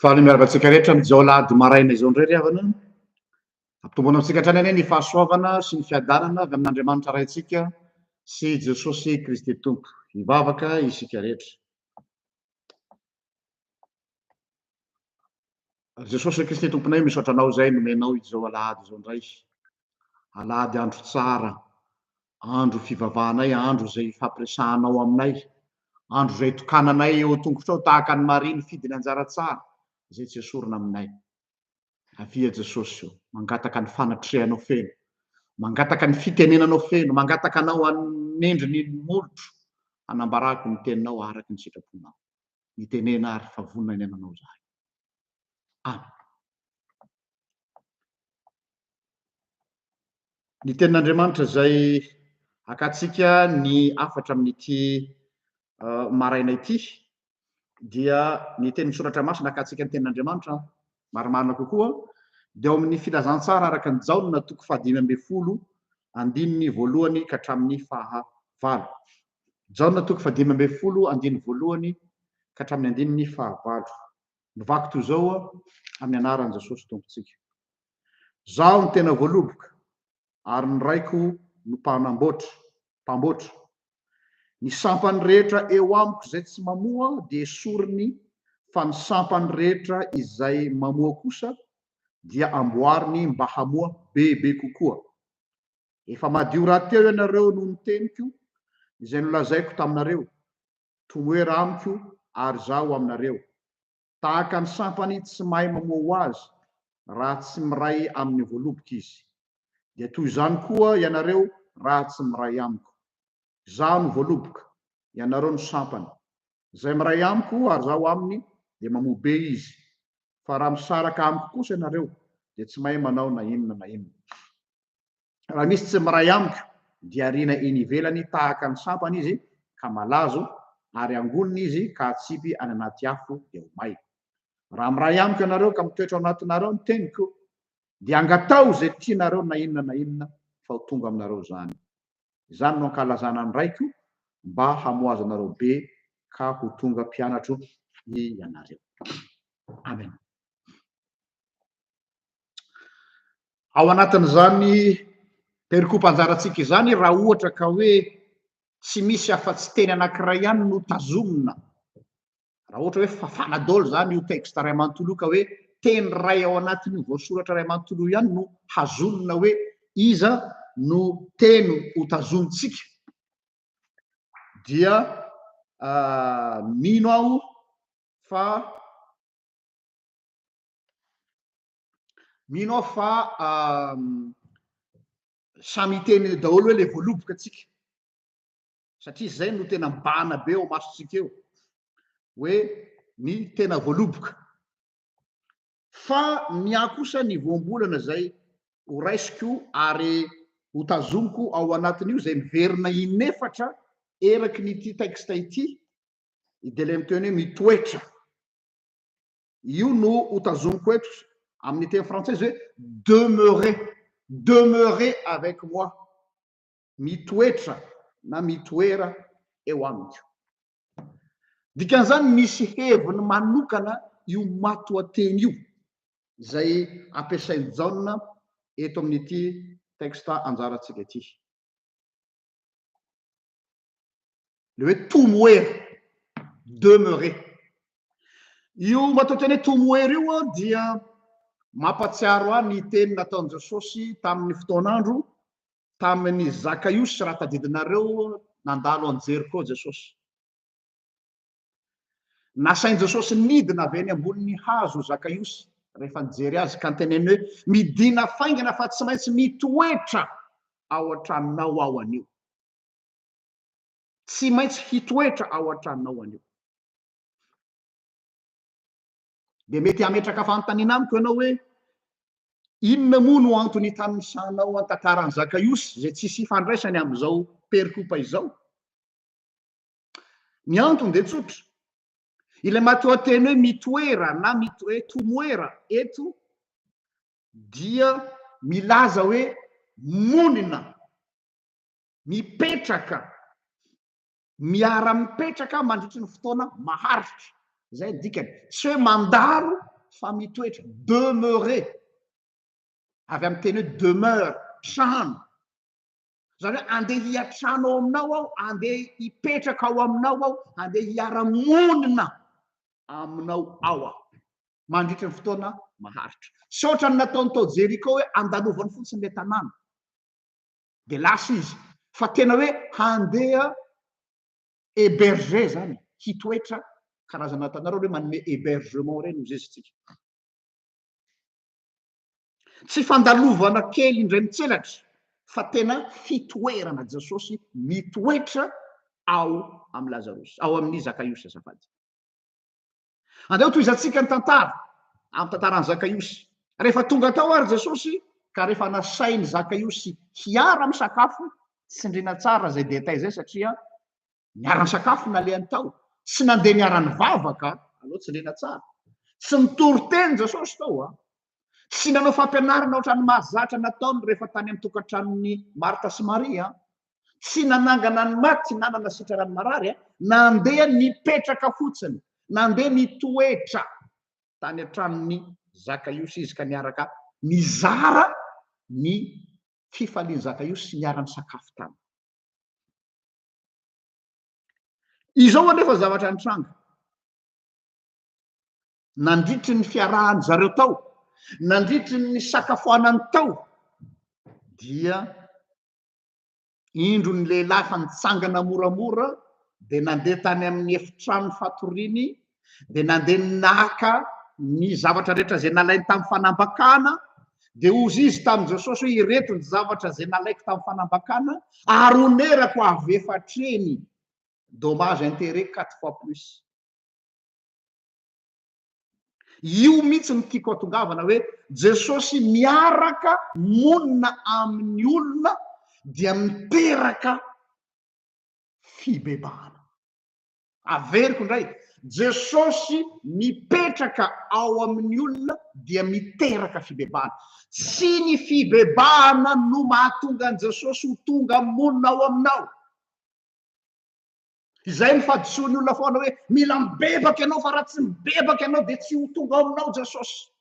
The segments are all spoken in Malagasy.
Faly miarahaba antsika rehetra amin'izao alahady maraina izao indray ry havana. Ampitomboina amintsika hatrany anie ny fahasoavana sy ny fiadanana avy amin'Andriamanitra Raintsika sy Jesosy Kristy Tompo. Hivavaka isika rehetra. Ry Jesosy Kristy Tomponay, misaotra Anao izay nomenao izao alahady izao indray. Alahady andro tsara, andro fivavahanay, andro izay ifampiresahanao aminay, andro izay itokananay eo an-tongotrao tahaka an'i Maria nifidy ny anjara tsara izay tsy esorina aminay. Avia Jesosy ô, mangataka ny fanatrehanao feno, mangataka ny fitenenanao feno, mangataka Anao hanendry ny molotro hanambarako ny teninao araka ny sitraponao. Mitenena ary fa vonona ny hananao izahay. Amen. Ny tenin'Andriamanitra izay hakantsika ny hafatra amin'ity eh, maraina ity dia ny tenin'ny soratra masina hakantsika ny tenin'Andriamanitra marimarina kokoa dia ao amin'ny filazantsara araka ny Jaona toko fahadimy ambin'ny folo andininy voalohany ka hatramin'ny faha valo. Jaona toko fahadimy ambin'ny folo andininy voalohany ka hatramin'ny andininy fahavalo. Mivaky toy izao amin'ny anaran'i Jesosy Tompontsika. Zaho no tena voaloboka, ary ny Raiko no mpanamboatra, mpamboatra. Ny sampany rehetra eo amiko izay tsy mamoa dia esoriny, fa ny sampany rehetra izay mamoa kosa dia amboariny mba hamoa bebe kokoa. Efa madio rahateo ianareo noho ny teniko, izay nolazaiko taminareo. Tomoera amiko, ary izaho aminareo. Tahaka ny sampany tsy mahay mamoa ho azy, raha tsy miray amin'ny voaloboka izy. Dia toy izany koa ianareo raha tsy miray amiko. Izaho no voaloboka, ianareo no sampany. Izay miray amiko ary izaho aminy, dia mamoa be izy. Fa raha misaraka amiko kosa ianareo, dia tsy mahay manao na inona na inona. Raha misy tsy miray amiko dia ariana eny ivelany tahaka ny sampana izy ka malazo, ary angonina izy ka atsipy any anaty afo dia ho may. Raha miray amiko ianareo ka mitoetra ao anatinareo ny teniko, dia angataho izay tianareo na inona na inona fa ho tonga aminareo izany. Izany no ankalazana ny Raiko mba hamoazanareo be ka ho tonga mpianatro ianareo. Amen. Ao anatin'izany perikopa anjarantsika izany, raha ohatra ka hoe tsy misy afa-tsy teny anankiray ihany no tazomina. Raha ohatra hoe fafana daholo izany io texte iray manontolo io ka hoe teny iray ao anatin'io voasoratra iray manontolo io ihany no hazonina hoe iza no teny ho tazonintsika dia mino aho fa mino aho fa samy hiteny daholo hoe le voaloboka tsika. Satria izay no tena mibahana be eo masontsika eo hoe ny tena voaloboka. Fa ny ahy kosa ny voambolana izay ho raisiko ary ho tazomiko ao anatin'io izay miverina inefatra eraky ny ity texte ity dia ilay miteny hoe mitoetra. Io no ho tazomiko eto amin'ny teny frantsay izy hoe demeurer, demeurer avec moi. Mitoetra na mitoera eo amiko. Dikan'izany misy heviny manokana io matoanteny io izay ampiasain'i Jaona eto amin'ity texte anjarantsika ity. Le hoe tomoera, demeurer. Io matoanteny hoe tomoera io dia mampatsiaro ahy ny teny nataon'i Jesosy tamin'ny fotoan'andro tamin'i Zakaiosy raha tadidinareo nandalo an'i Jeriko Jesosy. Nasain'i Jesosy nidina avy eny ambonin'ny hazo Zakaiosy rehefa nijery azy ka niteneniny hoe midina faingana fa tsy maintsy mitoetra ao an-tranonao aho anio. Tsy maintsy hitoetra ao an-tranonao anio. Dia mety hametraka fanontaniana amiko ianao hoe, Inona moa no antony itanisanao ny tantaran'i Zakaiosy izay tsisy ifandraisany amin'izao perikopa izao? Ny antony dia tsotra. Ilay matoanteny hoe mitoera na hoe tomoera eto dia milaza hoe monina, mipetraka, Miara-mipetraka mandritry ny fotoana maharitra. Izay ny dikany. Tsy hoe mandalo fa mitoetra. Demeurer. Avy amin'ny teny hoe demeure, trano. Izany hoe andeha hiatrano ao aminao aho, andeha hipetraka ao aminao aho, andeha hiara-monina aminao ao aho. Mandritry ny fotoana maharitra. Tsy ohatran'ny nataony tao Jeriko hoe andalovany fotsiny ilay tanàna. Dia lasa izy. Fa tena hoe handeha héberger zany, hitoetra, karazana hitanareo hoe manome hébergement ireny hozy izy tsika. Tsy fandalovana kely indray mitselatra fa tena fitoerana Jesosy mitoetra ao amin'i Lazarosy, ao amin'i Zakaiosy azafady. Andeha ho tohizantsika ny tantara, amin'ny tantaran'i Zakaiosy. Rehefa tonga tao ary Jesosy, ka rehefa nasain'i Zakaiosy hiara-misakafo, tsindriana tsara izay détail izay satria niara-nisakafo nalehany tao, tsy nandeha niara-nivavaka, aleo tsindriana tsara. Tsy nitory teny Jesosy tao a. Tsy nanao fampianarana ohatran'ny mahazatra nataony rehefa tany amin'ny tokantranon'i Marta sy Maria. Tsy nanangana ny maty na nanasitrana ny marary, nandeha nipetraka fotsiny, nandeha nitoetra tany an-tranon'i Zakaiosy izy ka niaraka nizara ny fifalian'i Zakaiosy sy niara-nisakafo taminy. Izao anefa zavatra nitranga. Nandritry ny fiarahan-dry zareo tao, nandritry ny nisakafoanany tao, dia Indro ny lehilahy efa nitsangana moramora dia nandeha tany amin'ny efitrano fatoriany dia nandeha naka ny zavatra rehetra izay nalainy tamin'ny fanambakana dia hozy izy tamin'i Jesosy hoe ireto ny zavatra izay nalaiko tamin'ny fanambakana ary honerako avy efatreny dommage intérêt quatre fois plus. Io mihitsy no tiako hatongavana hoe Jesosy miaraka monina amin'ny olona dia miteraka fibebahana. Averiko indray, Jesosy mipetraka ao amin'ny olona dia miteraka fibebahana. Tsy ny fibebahana no mahatonga an'i Jesosy ho tonga monina ao aminao. Izay ny fahadisoan'ny olona foana hoe mila mibebaka ianao fa raha tsy mibebaka ianao dia tsy ho tonga ao aminao Jesosy.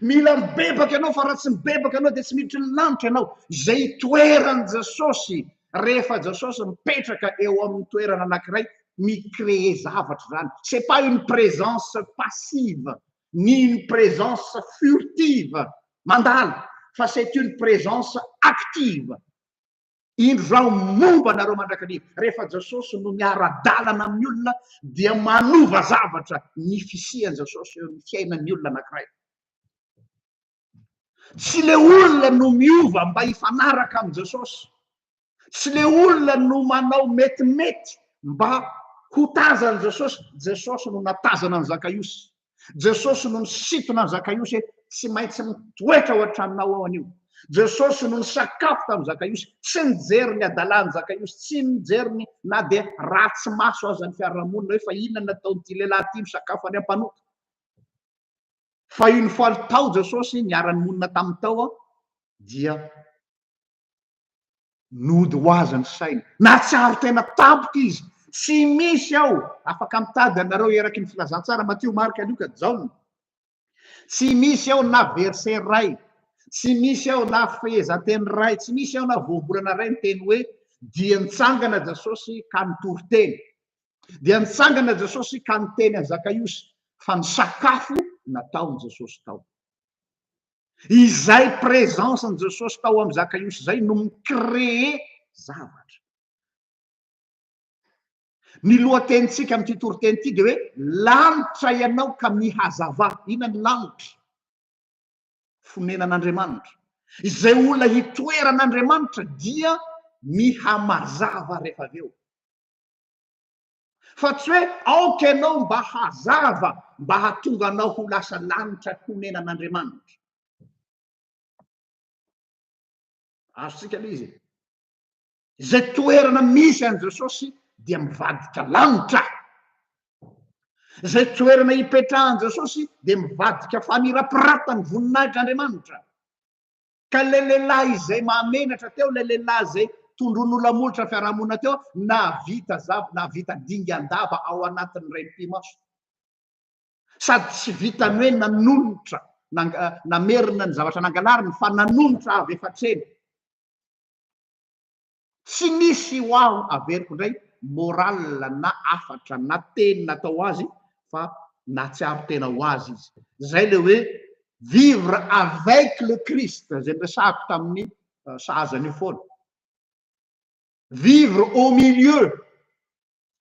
Mila mibebaka ianao fa raha tsy mibebaka ianao dia tsy miditry ny lanitra ianao. Izay itoeran'i Jesosy rehefa Jesosy mipetraka eo amin'ny toerana anankiray, mi-créer zavatra izany. C'est pas une présence passive, ni une présence furtive, mandalo, fa c'est une présence active. Indro zaho momba anareo mandrakariva. Rehefa Jesosy no miara-dalana amin'ny olona dia manova zavatra ny fisian'i Jesosy eo amin'ny fiainan'ny olona anankiray. Tsy le olona no miova mba hifanaraka amin'i Jesosy. Tsy le olona no manao metimety mba ho tazan'i Jesosy. Jesosy no natazana an'i Zakaiosy. Jesosy no nisintona an'i Zakaiosy hoe tsy maintsy mitoetra ao an-tranonao aho anio. Jesosy no nisakafo tamin'i Zakaiosy. Tsy nijery ny hadalan'i Zakaiosy, tsy nijery ny na dia ratsy maso aza ny fiarahamonina hoe fa inona no nataon'ity lehilahy ity misakafo any am-panota. Fa une fois tao Jesosy niara-nimonina taminy tao dia nody ho azy ny sainy. Nahatsiaro tena tampoka izy. Tsy misy ao, afaka mitady anareo eraky ny filazantsara, Matio, Marka, Lioka, Jaona. Tsy misy ao na verset iray, tsy misy ao na fehezanteny iray, tsy misy ao na voambolana iray miteny hoe dia nitsangana Jesosy ka nitory teny. Dia nitsangana Jesosy ka niteny an'i Zakaiosy fa ny sakafo nataon'i Jesosy tao. Izay présence-n'i Jesosy tao amin'i Zakaiosy izay no mi-créer zavatra. Ny lohatenintsika amin'ity toriteny ity dia hoe lanitra ianao ka mihazava. Inona ny lanitra? Fonenan'Andriamanitra. Izay olona hitoeran'Andriamanitra dia mihamazava rehefa avy eo. Fa tsy hoe aoka ianao mba hazava mba hahatonga anao ho lasa lanitra honenan'Andriamanitra. Azontsika ilay izy e. Izay toerana misy an'i Jesosy dia mivadika lanitra. Izay toerana ipetrahan'i Jesosy dia mivadika famirapiratan'ny voninahitr'Andriamanitra. Ka ilay lehilahy izay mahamenatra teo, ilay lehilahy izay tondroin'olona molotra fiarahamonina teo, nahavita zava, nahavita dingan-dava ao anatin'ny iray mipi-maso. Sady tsy vitan'ny hoe nanonitra, namerina ny zavatra nangalariny, fa nanonitra avy efa-treny. Tsy nisy ho aho averiko indray morale na hafatra na teny natao azy fa nahatsiaro tena ho azy izy. Zay le hoe vivre avec le Christ zay niresahako tamin'ny sahaza an'io foana. Vivre au milieu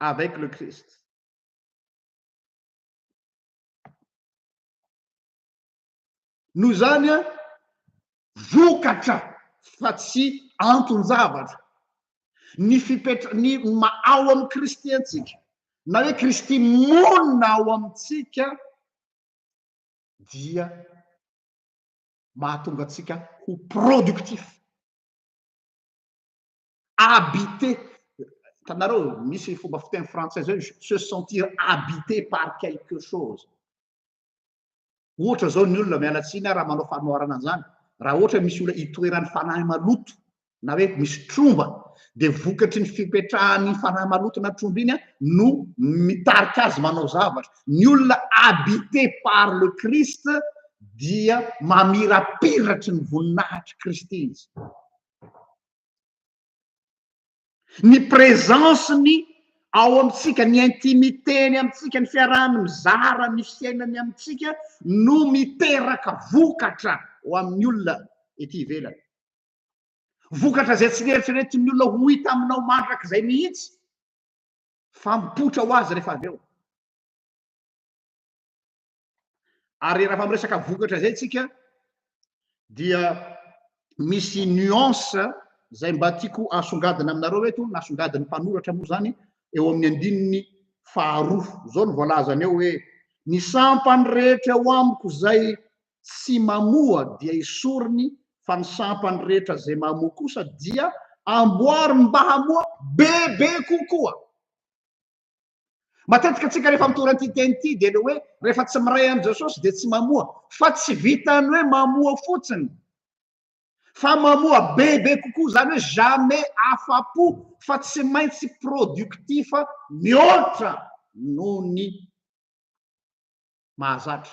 avec le Christ. Noho izany an, vokatra fa tsy anton-javatra ny fipetra ny maha ao amin'i Kristy antsika na hoe Kristy monina ao amintsika dia mahatonga antsika ho productif, habité, hitanareo misy fomba fiteny frantsay zay se sentir habité par quelque chose. Ohatra izao ny olona, miala tsiny aho raha manao fanoharana an'izany, raha ohatra misy olona itoeran'ny fanahy maloto na hoe misy tromba dia vokatry ny fipetrahan'iny fanahy maloto na tromba iny no mitarika azy manao zavatra. Ny olona habité par le Christ dia mamirapiratry ny voninahitr'i Kristy izy. Ny présence-ny ao amintsika, ny intimité-ny amintsika, ny fiarahany mizara ny fiainany amintsika no miteraka vokatra ho amin'ny olona ety ivelany. Vokatra izay tsy neritreretin'ny olona ho hita aminao mandrakizay mihitsy fa mipoitra ho azy rehefa avy eo. Ary raha miresaka vokatra izay tsika dia misy nuance izay mba tiako asongadina aminareo eto, nasongadin'ny mpanoratra moa izany eo amin'ny andininy faharoa. Izao no voalazany eo hoe ny sampany rehetra eo amiko izay tsy mamoa dia esoriny fa ny sampany rehetra izay mamoa kosa dia amboariny mba hamoa bebe kokoa. Matetika antsika rehefa mitory an'ity teny ity dia le hoe rehefa tsy miray amin'i Jesosy dia tsy mamoa. Fa tsy vitan'ny hoe mamoa fotsiny fa mamoa bebe kokoa, izany hoe jamais afa-po fa tsy maintsy productif mihoatra noho ny mahazatra.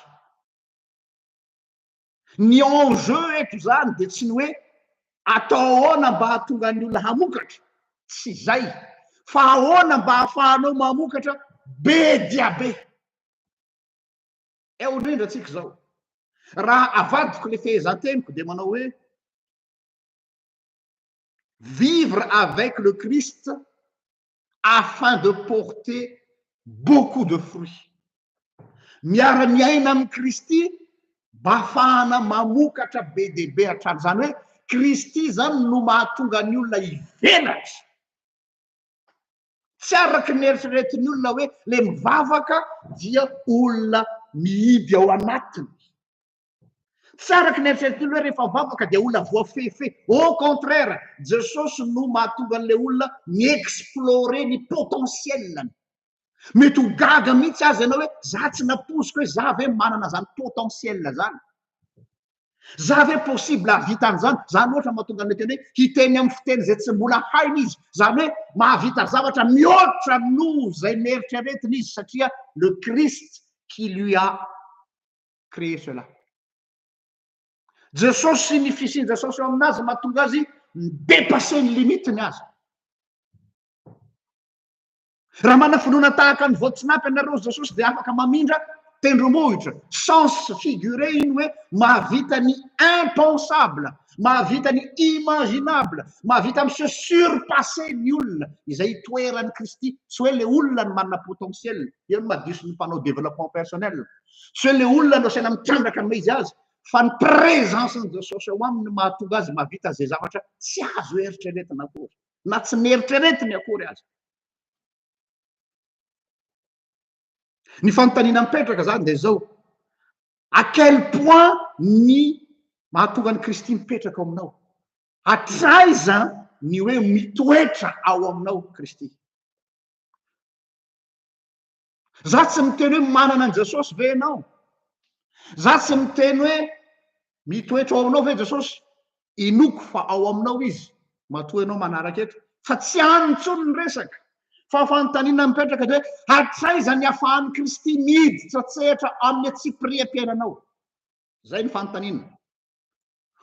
Ny enjeu eto izany dia tsy ny hoe atao ahoana mba hahatonga ny olona hamokatra, tsy izay, Fa ahoana mba hahafahanao mamokatra be dia be? Eo indrindra tsika izao. Raha avadiko le fehezanteniko dia manao hoe vivre avec le Christ afin de porter beaucoup de fruits. Miara-miaina amin'i Kristy mba hahafahana mamokatra be dia be hatrany. Izany hoe Kristy izany no mahatonga ny olona hivelatra. Tsy araka ny eritreretin'ny olona hoe le mivavaka dia olona mihidy ao anatiny. Tsy araka ny eritreretin'ny olona hoe rehefa mivavaka dia olona voafehifehy. Au contraire, Jesosy no mahatonga an'ilay olona mi-explorer ny potentiel-ny. Mety ho gaga mihitsy aza ianao hoe za tsy nampoiziko hoe za ve manana zany potentiel zany. Za ve possible hahavita an'izany? Zany ohatra mahatonga an'ilay teny hoe hiteny amin'ny fiteny izay tsy mbola hainy izy. Zany hoe mahavita zavatra mihoatra noho izay neritreretiny izy satria le Christ qui lui a créé cela. Jesosy ny fisian'i Jesosy eo aminazy mahatonga azy mi-dépasser ny limite-ny aza. Raha manana finoana tahaka ny voatsinapy ianareo Jesosy dia afaka mamindra tendrombohitra. Sens figuré iny hoe mahavita ny impensable, mahavita ny imaginable, mahavita mi se surpasser ny olona izay itoeran'i Kristy. Tsy hoe le olona no manana potentiel, eo no mahadiso ny mpanao développement personnel. Tsy hoe le olona no asaina mitrandraka ny maha izy azy, fa ny présence-n'i Jesosy ao aminy no mahatonga azy mahavita izay zavatra tsy azo eritreretina akory, na tsy neritreretiny akory aza. Ny fanontaniana mipetraka zany dia zao, à quel point ny mahatonga an'i Kristy mipetraka ao aminao? Hatraiza ny hoe mitoetra ao aminao Kristy? Za tsy miteny hoe manana an'i Jesosy ve ianao? Za tsy miteny hoe mitoetra ao aminao ve Jesosy? Inoako fa ao aminao izy, matoa ianao manaraka eto. Fa tsy any intsony ny resaka. Fa fanontaniana mipetraka dia hoe hatraiza ny afahan'i Kristy miditra an-tsehatra amin'ny antsipiriam-piainanao? Izay ny fanontaniana.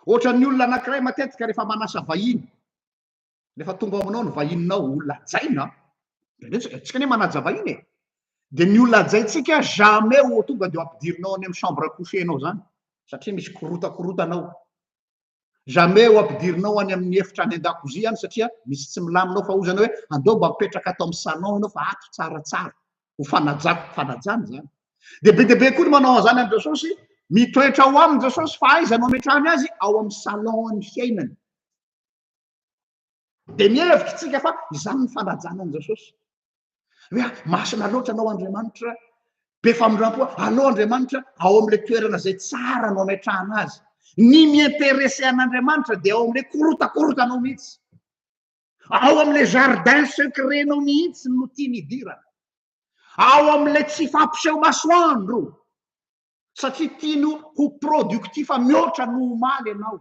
Ohatran'ny olona anankiray matetika rehefa manasa vahiny. Rehefa tonga ao aminao ny vahininao, olona hajaina, indraindray tsika anie manaja vahiny e. Dia ny olona hajaintsika jamais ho tonga dia ho ampidirinao any amin'ny chambre à coucher-nao zany, satria misy korotakorontana ao. Jamais ho ampidirinao any amin'ny efitra any an-dakozia any satria misy tsy milamina ao fa hozy ianao hoe andao mba mipetraka ato amin'ny salon ianao fa ato tsaratsara. Ho fanajako, fanajana izany. Dia be dia be koa ny manao an'izany amin'i Jesosy, mitoetra ao aminy Jesosy fa aiza no ametrahany azy? Ao amin'ny salon-n'ny fiainany. Dia mihevitra isika fa izany ny fanajana an'i Jesosy. Hoe ah, masina loatra anao Andriamanitra, be famindrampo, aleo Andriamanitra ao amin'ilay toerana izay tsara no ametrahana azy. Ny mi-intéresser an'Andriamanitra dia ao amin'ilay korotakorotanao mihitsy. Ao amin'ilay jardin secret-nao mihitsy no tiany hidirana. Ao amin'ilay tsy fampiseho masoandro. Satria tiany ho productif mihoatra noho omaly ianao.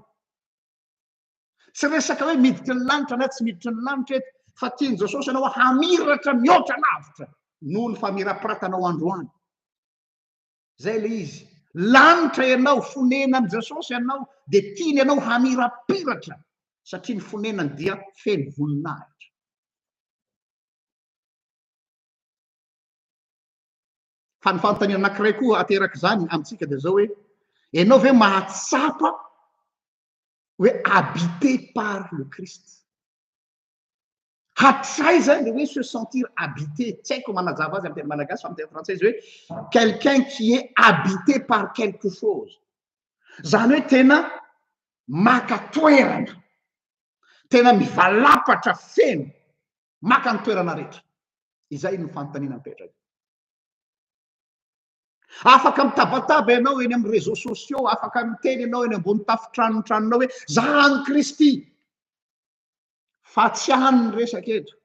Tsy resaka hoe miditry ny lanitra na tsy miditry ny lanitra eto, fa tian'i Jesosy ianao hamiratra mihoatra lavitra noho ny famirapiratanao androany. Zay ilay izy. Lanitra ianao, fonenan'i Jesosy ianao, dia tiany ianao hamirapiratra, satria ny fonenany dia feno voninahitra. Fa ny fanontaniana anankiray koa aterak'izany amintsika dia izao hoe, ianao ve mahatsapa hoe habité par le Christ. Hatraiza le hoe se sentir habité, tsy haiko manazava azy amin'ny teny malagasy fa amin'ny teny frantsay izy hoe quelqu'un qui est habité par quelque chose. Zany hoe tena maka toerana, tena mivalapatra feno, maka ny toerana rehetra. Izay no fanontaniana mipetraka. Afaka mitabataba ianao eny amin'ny réseaux sociaux, afaka miteny ianao eny ambony tafon-tranon'ny tranonao hoe za an'i Kristy. Fa tsy any ny resaka eto.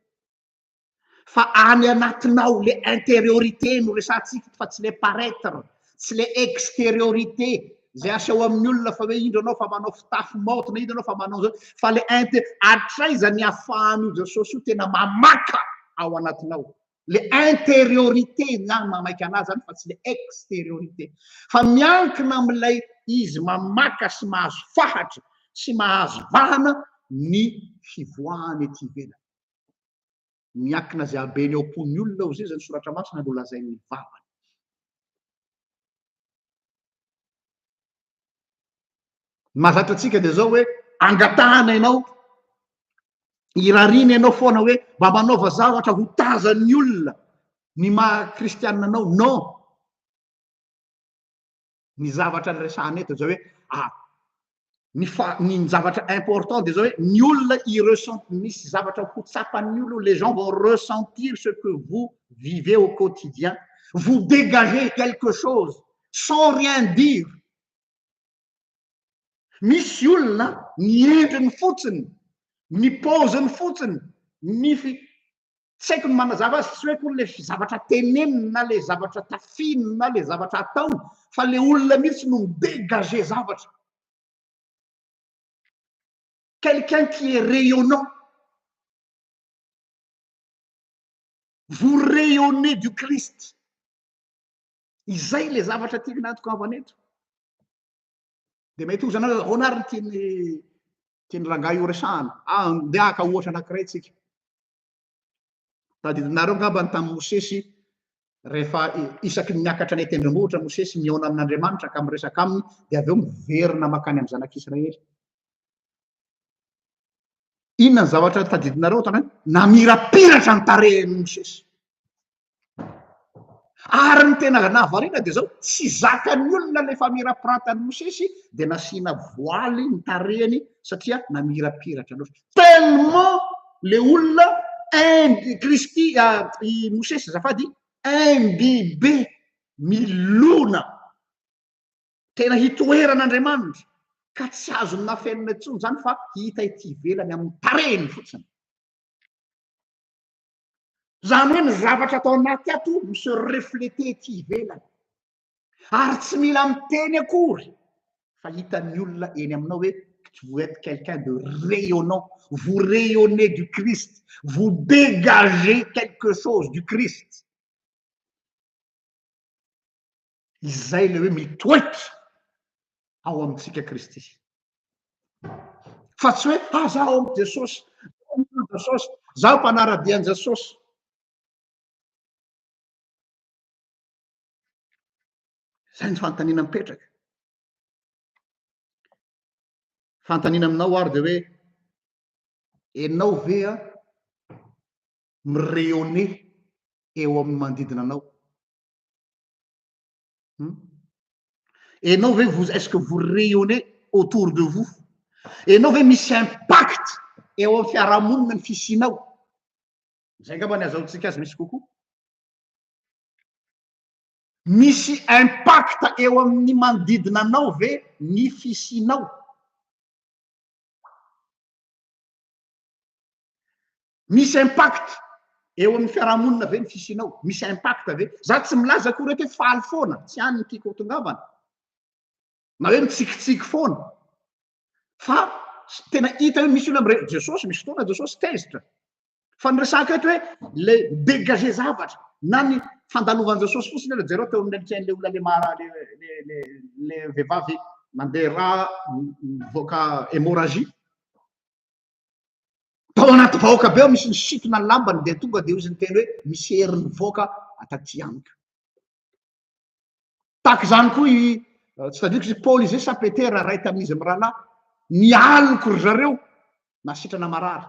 Fa any anatinao, le intériorité no resahantsika fa tsy le paraître, tsy le extériorité izay aseho amin'ny olona fa hoe indro ianao fa manao fitafy maotina, indro ianao fa manao zao, fa le inter, hatraiza ny ahafahan'io Jesosy io tena mamaka ao anatinao. Le intériorité ny ahy mamaika anahy zany fa tsy le extériorité. Fa miankina amin'ilay izy mamaka sy mahazo fahatra sy mahazo vahana ny fivoahany ety ivelany. Miankina izay habeny ao am-pon'ny olona hozy izy ny soratra masina no lazain'ny vavany. Ny mahazatra antsika dia izao hoe angatahana ianao, irariana ianao foana hoe mba manaova zavatra ho tazan'ny olona ny maha kristianina anao. Non! Ny zavatra niresahana eto izao hoe ah, ny fa ny zavatra important dia izao hoe ny olona i ressent misy zavatra ho tsapan'ny olona, les gens vont ressentir ce que vous vivez au quotidien, vous dégagez quelque chose sans rien dire. Misy olona ny endriny fotsiny, ny paoziny fotsiny, ny fi tsy haiko ny manazava azy, tsy hoe akory le zavatra teneniny na le zavatra tafiny na le zavatra ataony fa le olona mihitsy no mi-dégager zavatra. Quelqu'un qui est rayonnant. Vous rayonnez du Christ. Izay le zavatra tiako natokavana eto. Dia mety ho zanao ahoana ary ny tiany tiany rangahy io resahana. Ah, ndeha haka ohatra anankiray tsika. Tadidinareo angamba ny tamin'i Mosesy rehefa isaky ny miakatra any an-tendrombohitra Mosesy mihaona amin'Andriamanitra ka miresaka aminy dia avy eo miverina mankany amin'ny zanak'Israely. Inona ny zavatra tadidinareo tany hoe namirapiratra ny tarehin'i Mosesy. Ary ny tena nahavariana dia izao, tsy zakan'ny olona ilay famirapiratan'i Mosesy dia nasiana voaly ny tarehiny satria namirapiratra loatra. Tellement le olona imbi, Kristy, i Mosesy azafady, imbibé, milona, tena hitoeran'Andriamanitra, ka tsy azony nafenina intsony izany fa hita ety ivelany amin'ny tarehiny fotsiny. Izany hoe ny zavatra atao anaty ato mi se refleter ety ivelany. Ary tsy mila miteny akory fa hitan'ny olona eny aminao hoe vous êtes quelqu'un de rayonnant, vous rayonnez du Christ, vous dégagez quelque chose du Christ. Izay ilay hoe mitoetra ao amintsika Kristy. Fa tsy hoe ah za ao amin'i Jesosy, Jesosy, za mpanara-dia an'i Jesosy. Izay ny fanontaniana mipetraka. Fanontaniana aminao ary dia hoe enao ve a mi-rayonner eo amin'ny manodidina anao? Hmm? Enao ve vous est-ce que vous rayonnez autour de vous? Enao ve misy impact eo amin'ny fiarahamonina ny fisianao? Izay angamba ny azahoantsika azy misy kokoa. Misy impact eo amin'ny manodidina anao ve ny fisianao? Misy impact eo amin'ny fiarahamonina ve ny fisianao? Misy impact ve? Za tsy milaza akory eto hoe faly foana, tsy any ny tiako hotongavana. Na hoe mitsikitsiky foana. Fa tena hita hoe misy olona mire Jesosy, misy fotoana Jesosy tezitra. Fa ny resaka eto hoe le dégager zavatra na ny fandalovan'i Jesosy fotsiny aloha jereo teo amin'ny an'ilay olona le mara le le le vehivavy mandeha rà mivoaka hémorragie. Tao anaty vahoaka be ao misy nisintona ny lambany dia tonga dia hozy niteny hoe misy hery nivoaka taty amiko. Tahaka izany koa i tsy tadidiko izy Paoly izy sa Petera ray tamin'izy mirahalahy nialoko ry zareo nasitrana marary.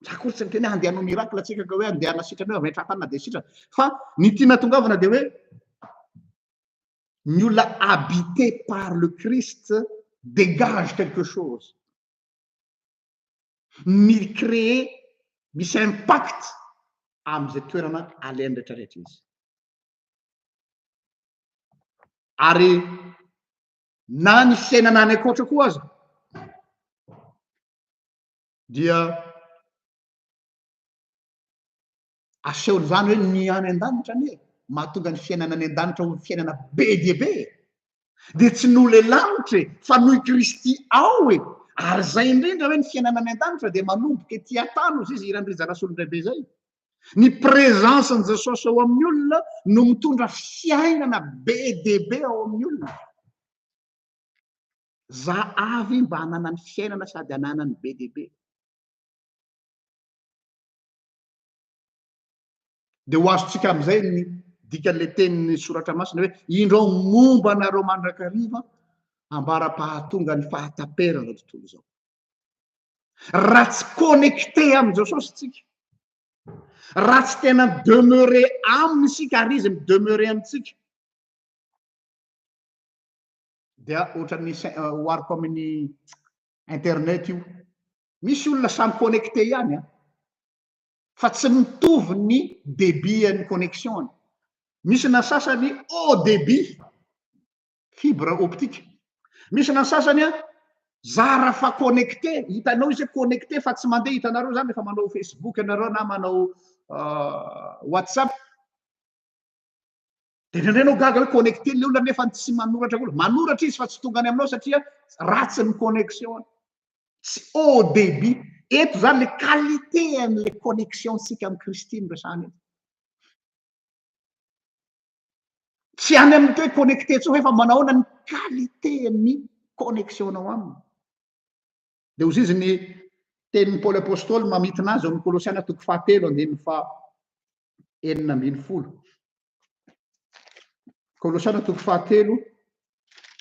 Za akory tsy niteny hoe handeha hanao miracle tsika ka hoe handeha hanasitrana hoe avy dia sitrana. Fa ny tiana tongavana dia hoe ny olona habité par le Christ dégage quelque chose. Mi-créer, misy impact amin'izay toerana alehany rehetrarehetra izy. Ary na ny fiainana any ankoatra koa aza dia Asehon'izany hoe ny any an-danitra anie mahatonga ny fiainana any an-danitra ho fiainana be dia be e! Dia tsy noho ilay lanitra e, fa noho i Kristy ao e! Ary izay indrindra hoe ny fiainana any an-danitra dia manomboka ety an-tany hozy izy hiran'i Rija Rasolondraibe izay. Ny présence-n'i Jesosy ao amin'ny olona no mitondra fiainana be dia be ao amin'ny olona. Za avy mba hananany fiainana sady hananany be dia be. Dia ho azontsika amin'izay ny dikan'ilay tenin'ny soratra masina hoe indro aho momba anareo mandrakariva ambara-pahatonga ny fahataperana izao tontolo izao. Raha tsy connecté amin'i Jesosy tsika, raha tsy tena demeurer aminy isika ary izy mi-demeurer amintsika, dia ohatran'ny ohariko amin'ny internet io. Misy olona samy connecté ihany an, fa tsy mitovy ny débit an'ny connexion-ny. Misy na sasany haut débit, fibre optique. Misy na sasany an, zara fa connecté, hitanao izy hoe connecté fa tsy mandeha, hitanareo zany rehefa manao Facebook ianareo na manao WhatsApp, dia indraindray ianao gaga hoe connecté ilay olona nefa tsy manoratra akory. Manoratra izy fa tsy tonga any aminao satria ratsy ny connexion-ny. Tsy haut débit. Eto zany le qualité an'le connexion-tsika amin'i Kristy no resahana eto. Tsy any amin'ny hoe connecté intsony fa efa manao ahoana ny qualité ny connexion-nao aminy. Dia hozy izy ny tenin'i Paoly Apostoly mamintina azy ao amin'ny Kolosiana toko fahatelo andininy faha 16. Kolosiana toko fahatelo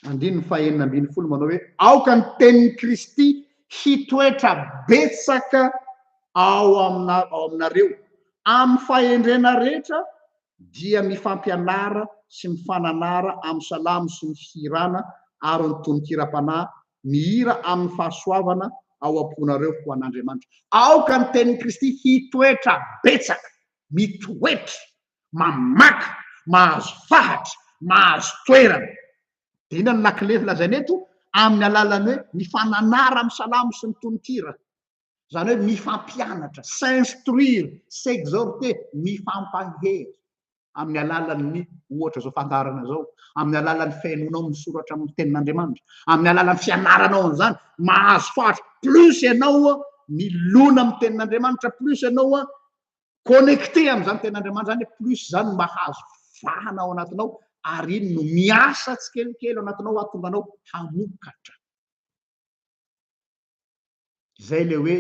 andininy faha 16 manao hoe aoka ny tenin'i Kristy hitoetra betsaka ao amina ao aminareo amin'ny fahendrena rehetra dia mifampianara sy mifananara amin'ny salamo sy ny fihirana ary ny tononkiram-panahy mihira amin'ny fahasoavana ao am-ponareo ho an'Andriamanitra. Aoka ny tenin'i Kristy hitoetra betsaka, mitoetra, mamaka, mahazo fahatra, mahazo toerana. Dia inona no lakile lazaina eto? Amin'ny alalan'ny hoe mifananara amin'ny salamo sy ny tononkira. Izany hoe mifampianatra, s'instruire, s'exhorter, mifampahery. Amin'ny alalan'ny ohatra izao fandaharana izao, amin'ny alalan'ny fihainoanao ny soratra amin'ny tenin'Andriamanitra, amin'ny alalan'ny fianaranao an'izany, mahazo fahatra, plus ianao milona amin'ny tenin'Andriamanitra, plus ianao connecté amin'izany tenin'Andriamanitra izany, plus izany mahazo vahana ao anatinao, ary iny no miasa tsikelikely ao anatinao hahatonga anao hamokatra. Izay ilay hoe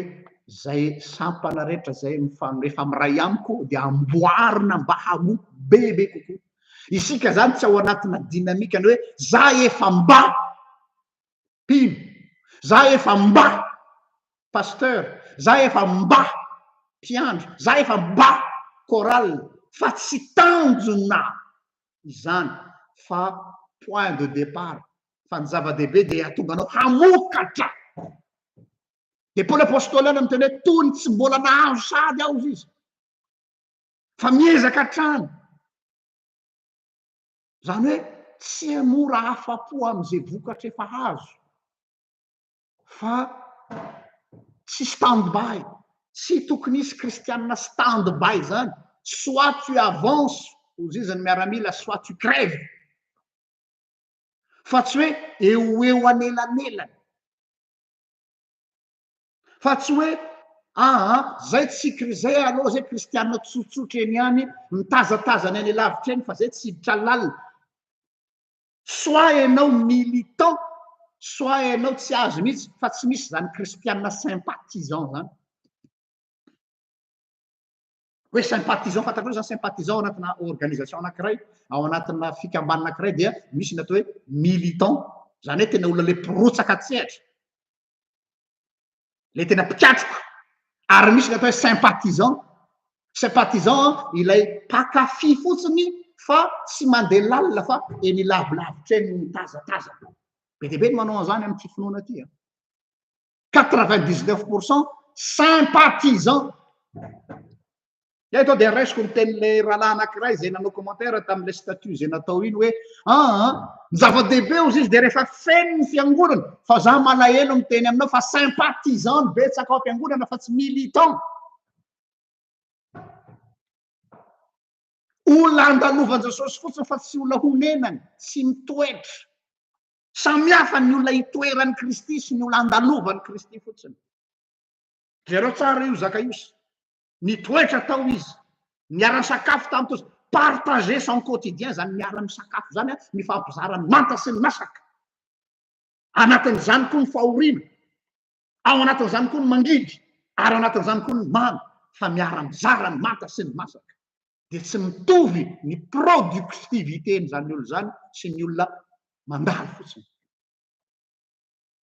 izay sampana rehetra izay rehefa miray amiko dia amboarina mba hamoa bebe kokoa. Isika izany tsy ao anatina dynamique ny hoe za efa mba mpino, za efa mba pasteur, za efa mba mpiandry, za efa mba chorale, fa tsy tanjona izany fa point de départ. Fa ny zava-dehibe dia hahatonga anao hamokatra. Dia Paoly Apostoly ihany no miteny hoe toy ny tsy mbola nahazo sady aho hozy izy. Fa miezaka hatrany. Izany hoe tsy mora afa-po amin'izay vokatra efa azo. Fa tsy stand by. Tsy tokony hisy kristianina stand by izany. Soit tu avances, hozy izy ny miaramila, soit tu crèves. Fa tsy hoe eo ho eo anelanelany. Fa tsy hoe aa zay tsy zay aloha zay kristiana tsotsotra eny ihany mitazatazana eny lavitra eny fa zay tsy hiditra lalina. Soit ianao militant, soit ianao tsy azo mihitsy fa tsy misy zany kristiana sympathisant zany. Hoe sympathisant, fantatrareo zany sympathisant ao anatina organisation anankiray, ao anatina fikambanana anankiray dia misy ny atao hoe militant, zany hoe tena olona le mpirotsaka an-tsehatra, le tena mpikatroka, ary misy ny atao hoe sympathisant. Sympathisant ilay mpankafy fotsiny fa tsy mandeha lalina fa eny lavilavitra eny mitazatazana. Be dia be ny manao an'izany amin'ity finoana ity an. 99% sympathisant. Eto dia raisiko ny tenin'ilay rahalahy anankiray izay nanao commentaire tamin'ilay statut izay natao iny hoe aa ny zava-dehibe hozy izy dia rehefa feno ny fiangonana fa za malahelo miteny aminao fa sympathisant ny betsaka ao am-piangonana fa tsy militant. Olona andalovan'i Jesosy fotsiny fa tsy olona honenany, tsy mitoetra. Samy hafa ny olona itoeran'i Kristy sy ny olona andalovan'i Kristy fotsiny. Jereo tsara io Zakaiosy. Nitoetra tao izy. Niara-nisakafo tamin'ny tosa. Partager son quotidien zany miara-misakafo zany, mifampizara ny manta sy ny masaka. Anatin'izany koa ny fahoriana. Ao anatin'izany koa ny mangidy. Ary ao anatin'izany koa ny mamy. Fa miara-mizara ny manta sy ny masaka. Dia tsy mitovy ny productivité-n'izany olona izany sy ny olona mandalo fotsiny.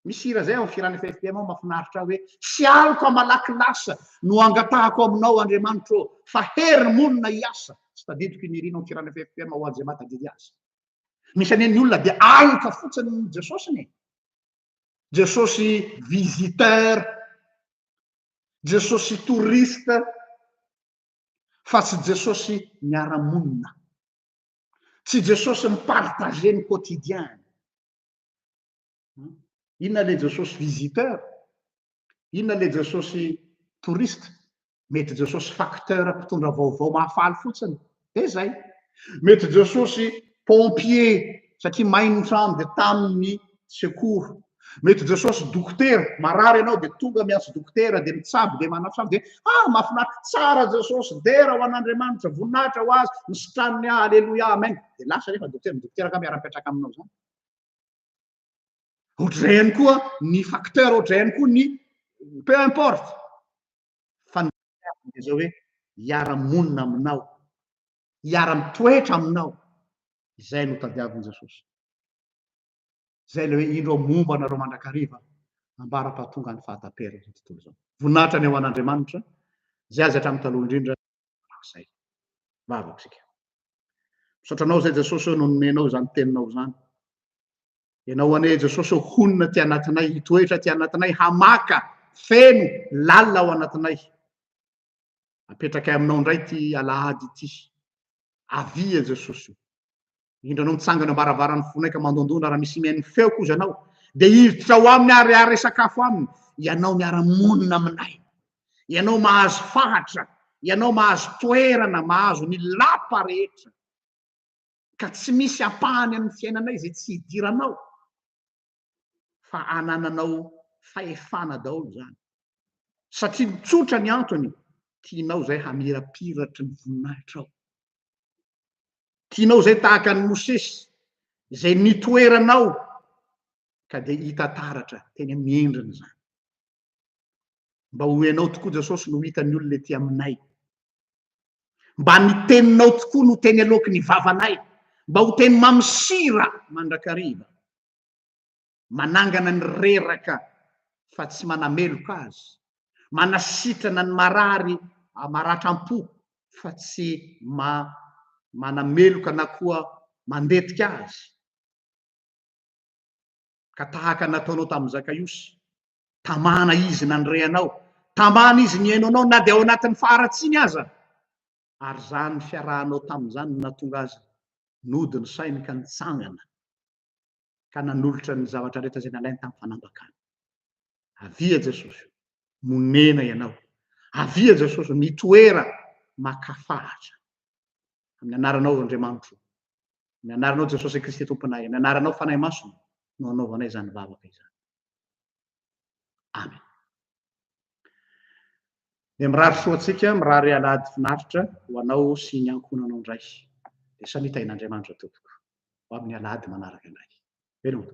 Misy hira zay ao amin'ny fihiran'ny FFPM ao mahafinaritra ahy hoe tsy aloka malaky lasa no angatahako aminao Andriamanitro ô fa hery monina hiasa. Tsy tadidiko i Nirina ao amin'ny fihiran'ny FFPM ho an'izay mahatadidy azy. Misy anie ny olona dia aloka fotsiny ny Jesosiny e. Jesosy visiteur, Jesosy touriste fa tsy Jesosy miara-monina. Tsy Jesosy mi-partager ny quotidien. Inona le Jesosy visiteur? Inona le Jesosy touriste? Mety Jesosy facteur mpitondra vaovao mahafaly fotsiny. Dia zay. Mety Jesosy pompier satria may ny trano dia tamin'ny secours. Mety Jesosy dokotera, marary ianao dia tonga miantso dokotera dia mitsabo dia manafosafo dia ah mahafinaritra tsara Jesosy, dera ho an'Andriamanitra, voninahitra ho azy, nisitraniny ahy, aleloia, amen. Dia lasa nefa dokotera, ny dokotera angaha miara-mipetraka aminao izany. Ohatr'izay ihany koa ny facteur, ohatr'izay ihany koa ny peu importe. Fa ny dia izao hoe hiara-monina aminao, hiara-mitoetra aminao. Izay no tadiavin'i Jesosy. Izay ilay hoe indro aho momba anareo mandrakariva ambara-pahatonga ny fahataperan'izao tontolo izao. Voninahitra ny ho an'Andriamanitra, izay azy hatramin'ny taloha indrindra mandrakizay. Vavaka isika. Misaotra anao izay Jesosy ô no nomenao izany teninao izany. Ianao anie Jesosy ô honina aty anatinay, hitoetra aty anatinay, hamaka feno lalina ao anatinay. Apetrakay aminao indray ity alahady ity. Avia Jesosy ô. Indro anao mitsangana am-baravaran'ny fonay ka mandondona raha misy mihaino ny feoko ozy anao dia hiditra ao aminy ary hare sakafo aminy. Ianao miara-monina aminay. Ianao mahazo fahatra, ianao mahazo toerana, mahazo ny lapa rehetra. Ka tsy misy ampahany amin'ny fiainanay izay tsy hidiranao fa anananao fahefana daholo izany. Satria tsotra ny antony, tianao izay hamirapiratry ny voninahitrao. Tianao izay tahaka an'i Mosesy, izay nitoeranao ka dia hita taratra teny amin'ny endriny izany. Mba ho ianao tokoa Jesosy no hitan'ny olona ety aminay. Mba ny teninao tokoa no teny aloaky ny vavanay. Mba ho teny mamy sira mandrakariva. Manangana ny reraka fa tsy manameloka azy. Manasitrana ny marary maratra am-po fa tsy ma manameloka na koa mandetika azy. Ka tahaka ny nataonao tamin'i Zakaiosy, tamana izy nandre anao, tamana izy nihaino anao na dia ao anatin'ny faharatsiany aza, ary izany fiarahanao tamin'izany no nahatonga azy nody ny sainy ka nitsangana ka nanolotra ny zavatra rehetra izay nalainy tamin'ny fanambakana. Avia Jesosy, monena ianao. Avia Jesosy, mitoera makafahatra. Amin'ny anaranao Andriamanitro, amin'ny anaranao Jesosy Kristy Tomponay, amin'ny anaranao Fanahy Masina no anaovanay izany vavaka izany. Amen. Dia mirary soa antsika, mirary alahady finaritra ho anao sy ny ankohonanao indray. Dia samia tahin'Andriamanitra tompoko. Ho amin'ny alahady manaraka indray. Veloma.